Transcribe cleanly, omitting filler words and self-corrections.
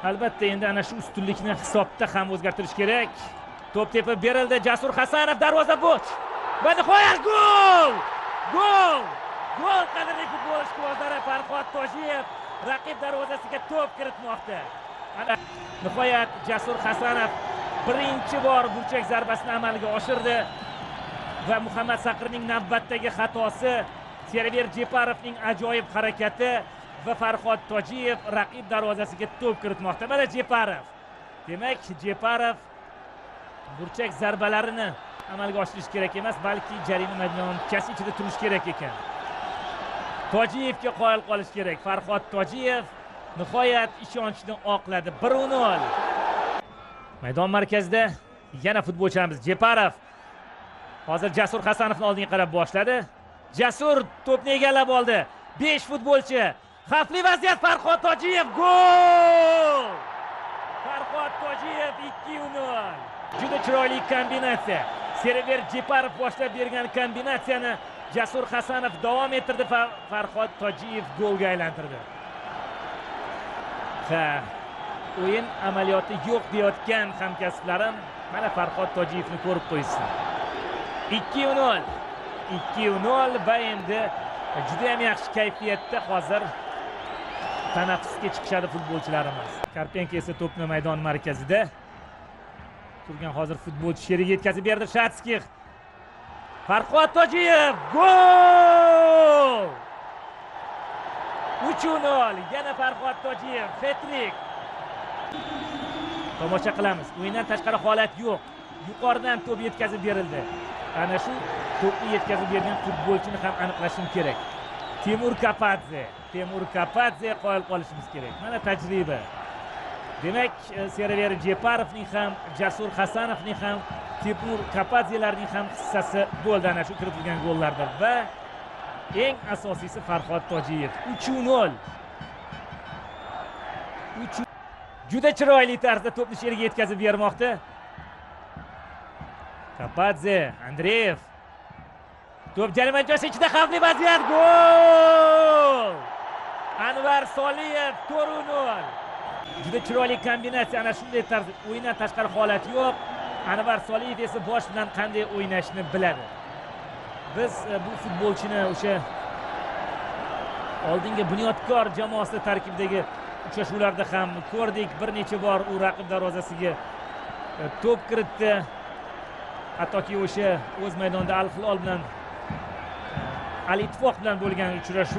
Albatta endi ana shu ustunlikni hisobda ham o'zgartirish kerak. To'p tepib berildi. Jasur Hasanov, darvoza bo'sh. Va nihoyat gol! Gol! Gol, qadrli futbol ishqibozlari, Farhod Tojiyev raqib darvozasiga to'p kiritmoqda. Ana nihoyat Jasur Hasanov birinchi bor burchak zarbasini amalga oshirdi va Muhammad Saqirning navbatdagi xatosi, Server Jeparovning ajoyib harakati va Farhod Tojiyev raqib darvozasiga to'p kiritmoqda. Mana Jeparov. Demak, Jeparov burchak zarbalarini amalga oshirish kerak emas, balki jarima maydonchasi ichida turish kerak ekan. Tojiyevga qoyil qolish kerak. Farhod Tojiyev nihoyat ishonchni oqladi. 1-0. Maydon markazida yana futbolchimiz Jeparov. Hozir Jasur Hasanovni oldinga qarab boshladi. Jasur to'pni egallab oldi. 5 futbolchi. Xavfli vaziyat, Farhod Tojiyev gol! Farhod Tojiyev 2-0. Juda chiroyli kombinatsiya. Server Jeparov boshlab bergan kombinatsiyani Jasur Hasanov davom ettirdi. Farhod Tojiyev golga aylantirdi. Ha, o'yin amaliyoti yo'q deyotgan hamkasblarim mana Farhod Tojiyevni ko'rib qo'ysin. 2-0. 2-0 va endi juda ham yaxshi kayfiyatda hozir tanaffusga chiqishadi futbolchilarimiz. Karpenko esa to'pni maydon markazida turgan hozir futbolchi sheriga yetkazib berdi. Shatskix. Farhod Tojiyev gol! 3-0. Yana Farhod Tojiyev hat-trick. Tomosha qilamiz. O'yindan tashqari holat yo'q. Yuqoridan to'p yetkazib berildi. Ana shu to'pni yetkazib bergan futbolchini ham aniqlashim kerak. Timur Kapadze. Timur Kapadze qoyil qolishimiz kerak. Mana tajriba. Demak, Server Jeparovning ham, Jasur Hasanovning ham, Timur Kapadzelarning ham hissasi bo'ldi ana shu kiritilgan gollarda va eng asosiysi Farhod Tojiyev 3-0. 3 juda chiroyli tarzda to'pni sheriga yetkazib bermoqda. Kapadze, Andreev. To'p jarima maydonchasi ichida xavfli vaziyat, gol! Anvar Soliyev 4-0. Juda chiroyli kombinatsiya, ana shunday tarzda o'yindan tashqari holat yo'q. Anvar Soliyev esa bosh bilan qanday o'ynashni biladi. Biz bu futbolchini o'sha oldingi Bunyodkor jamoasi tarkibidagi uchrashuvlarda ham ko'rdik. Bir necha bor u raqib darvozasiga to'p kiritdi. Hattoki o'sha o'z maydonida Al Hilol bilan, Al Ittifoq bilan bo'lgan uchrashuv